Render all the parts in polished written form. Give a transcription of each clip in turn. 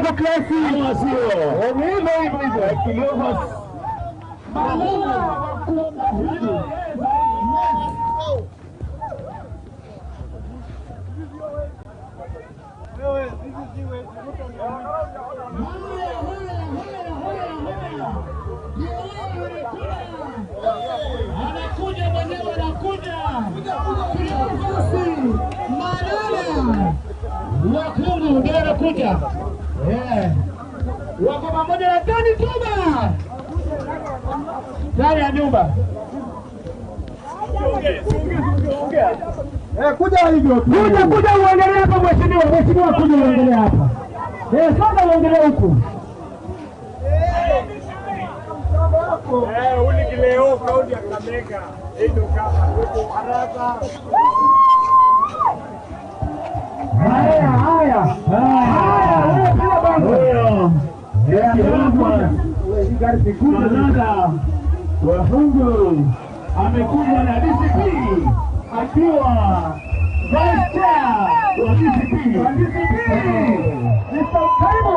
kwa klasi. Sio. Ni hivyo hivyo hivyo. Cleophas Malala. Anakuja mwenyewe, anakuja Malala Wakungu ndio anakuja. Wako pamoja na Tony Tuba ndani ya nyumba. Kuja hivyo. Kuja kuja uangalie hapa mheshimiwa, mheshimiwa kuja uangalie hapa. Sasa uangalie huku. Uli kileo kaunti ya Kakamega. Ndio kama huko haraka. Haya haya. Haya, wewe pia bango. Malala Wafungu amekuja na DCP akiwa vice chair wa DCP. Mr. Karibu,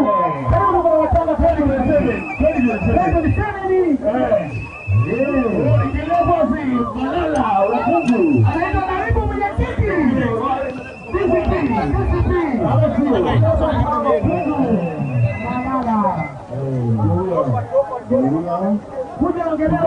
karibu kwa watanga 2027. 2027. Malala Wafungu anaitwa naibu mwenyekiti DCP. DCP. Malala. Kuja ongelea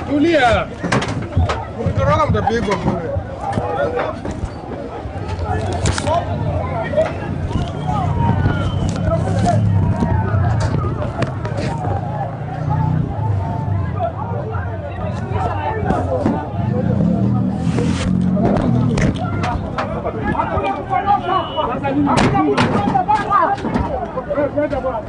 Tulia. Mtoroka mtapigwa bure. Hakuna kutoka baba. Wewe kwenda bwana.